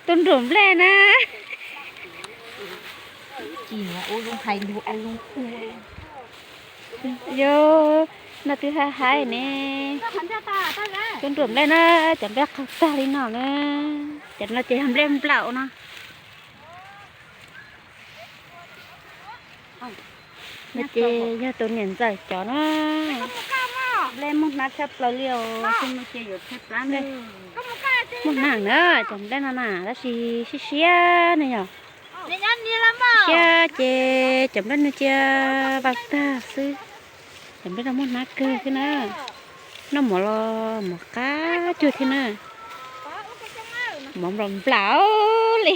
Tus nruam nplej na. Yog, no twb hais hais ne. Tus nruam nplej na, cov nplej qaug tag li no na. Cov no ces yog nplej nplaum no. No ces yog tus niam ntxawm cov na. Nplej muaj hnab tshaj plaws li os. Muaj hnab na, cov nplej no na tab sis siab siab ne yog. Siab ces cov nplej no cia vau tag xwb. Cov nplej no muaj hnab kawg thiab na. Noj mov los mov qab cuag thiab na. Mov nplaum nplaum li.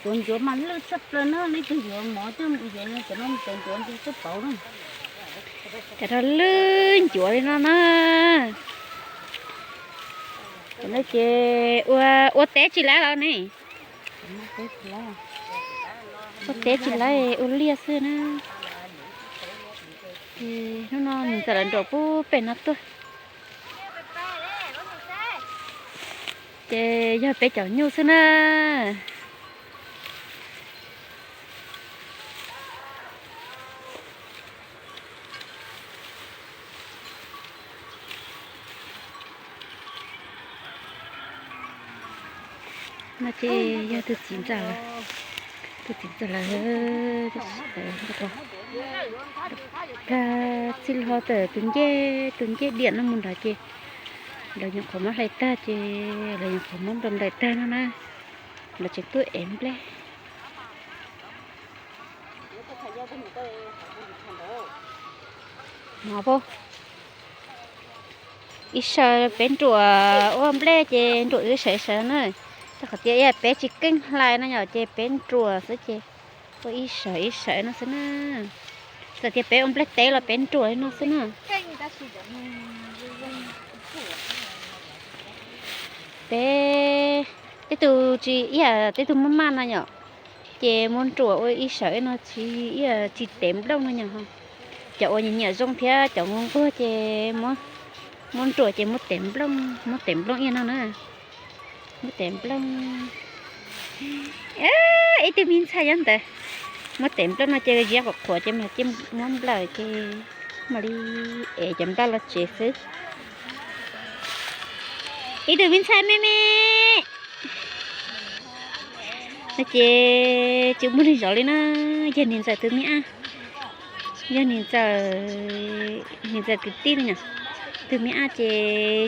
Tuav ncuav mas lwj tshaj plaws na, leej twg yuav mov coj mus yuav cov no, tuav ncuav nti tshaj pauv na. Cov no lwj ncuav li no na. Cov no ces ua, ua teb tsis laib los ne. Ua teb tsis laib, ua liaj xwb na. Ces hnub no niam ntxawm lawv nram pub pem no tuaj. Ces yog peb cov nyuj xwb na. No ces yog tus txiv ntxawm, tus txiv ntxawm lawv, tag txij hlo tawm tus ncej, tus ncej diam no mus nrad ces lawv nyuam qhuav muab hlais tag ces lawv nyuam qhuav muab nplaim nplaim tag no na, lawv tseem tuaj ev nplej. Ib sawv peb nruam ua nplej ces nruam ib sawv ib sawv na. Rau qhov tias peb tsis keej hlais no yom, ces peb nruam xwb ces ua ib sawv ib sawv no xwb na. Txawm tias peb ua nplej teb los peb nruam li no xwb na. Peb tej tug tsis ib yam, tej tug maj maj no yom, ces muab nruam ua ib sawv no tsis, ib yam tsis tev nplooj no yom. Cov uas nyiam nyiam zoo thiab cov nquag nquag ces muab nruam ces muab tev nplooj, muab tev nplooj ib yam no na. Muab tev nplooj. Ib tug me ntxhais nyob ntawd, muab tev nplooj no ces ziab qhuav qhuav ces mam li muab nplawm ces mam li ev cov nplej los tsev xwb. Ib tug me ntxhais me me no ces tsis muaj neeg zov li na, yog niam ntxawm tus me ab, yog niam ntxawm, niam ntxawm kwv tij no, tus me ab ces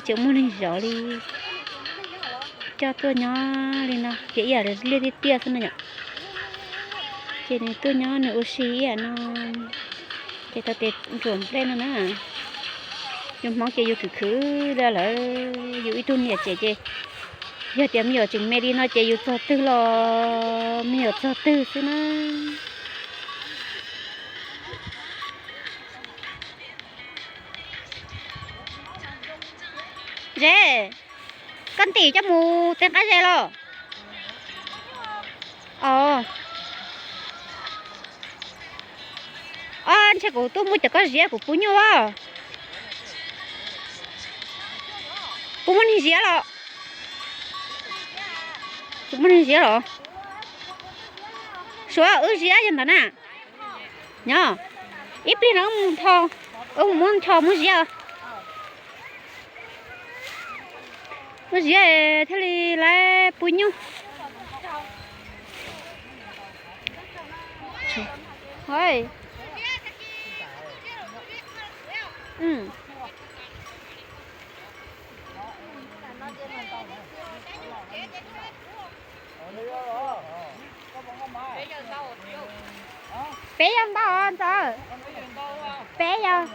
tsis muaj neeg zov li, coj tuaj nyob li no ces ib yam li liaj tiaj tiaj xwb no yom. Ces nws tuaj nyob nws ua si ib yam no, ces tau tes nruam nplej no na. Yus Hmoob ces yus khwv khwv li lawm, yus ib tug niam tsev ces yog tias me nyuam tseem me li no ces yus txog twg los me nyuam txog twg xwb na. Ze, koj ntim coj mus tej qab ze los? Os, ntshe kuv tuaj muab cov koj ziab kuv pub nyuj os. Puas muaj neeg ziab los? Puas muaj neeg ziab los? Suav wb ziab yog ntawd na. Nyob ib pliag no wb mus ncho, wb mus muab ncho muab ziab. Muab ziab thiaj li lawv pub nyuj. Peb yog ntau ntxawm. Peb yog.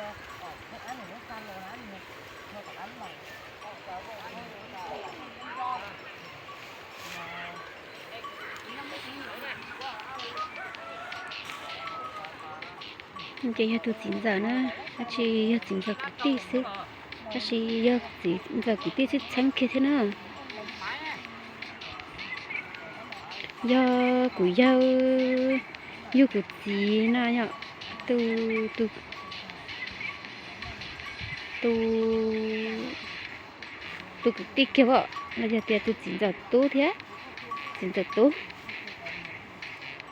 Ces yog tus txiv ntxawm na, tab sis yog txiv ntxawm kwv tij xwb, tab sis yog txiv ntxawm kwv tij xwb txheeb kiag thiab na. Yog kuv yawg, yug kuv txiv no yom, tus, tus, tus tus kwv tij kiag os, los yog tias tus txiv ntxawm tub thiab, txiv ntxawm tub,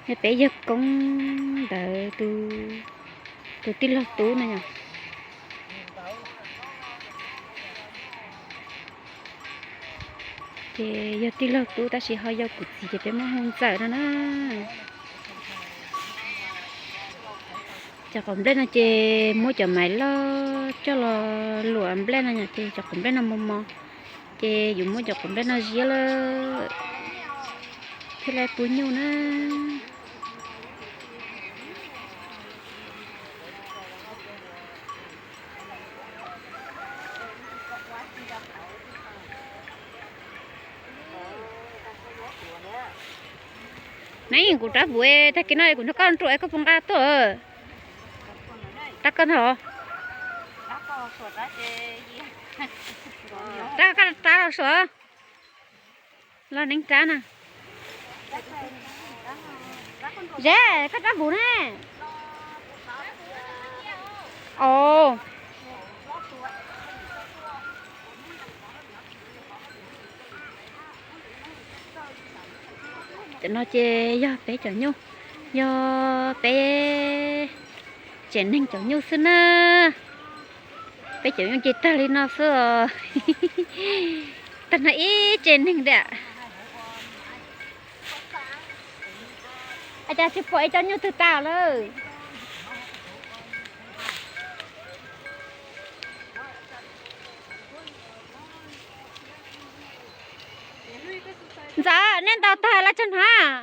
yog peb yawg koob ntawd tus tij laug tub no yom. Ces yog tij laug tub tab sis ho yog kuv txiv ces peb muab hu ntxawm no na. Cov quav nplej no ces muab cov maiv loj coj los luam nplej no yom, ces cov quav nplej no mos mos, ces yuav muab cov quav nplej no ziab lawm thiaj li pub nyuj na. Neb, kuv rab puv, tag kis no kuv nrog koj nruam es koj puas nqa tuaj? Rab koj ntag. Rab koj rab los suav. Los neeb rab na. Ze, koj rab puv ne. Ov. Cov no ces yog peb cov nyuj, yog peb tsev neeg cov nyuj xwb na. Peb cov nyuj ces tag li no xwb os. Tag no ib tsev neeg tiag. Cas tsis pom ib co nyuj twg tas lawm. Ntxawm, nej ntaus tag lawm tso hnav.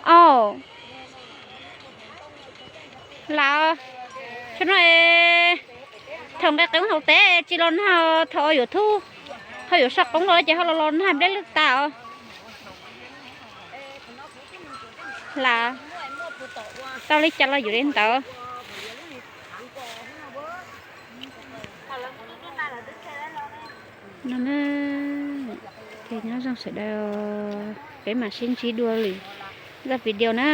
Au, lam, thaum nqe qeeb hauv teb tsis los nag, thaum YouTube ho yuav sau qoob los ces ho los los nag nplej lwj tas os. Lam, tau li cas los yuav li ntawd. No na, ces nyob zoo sawv daws, peb mam sib ntsib dua lwm zaj video na.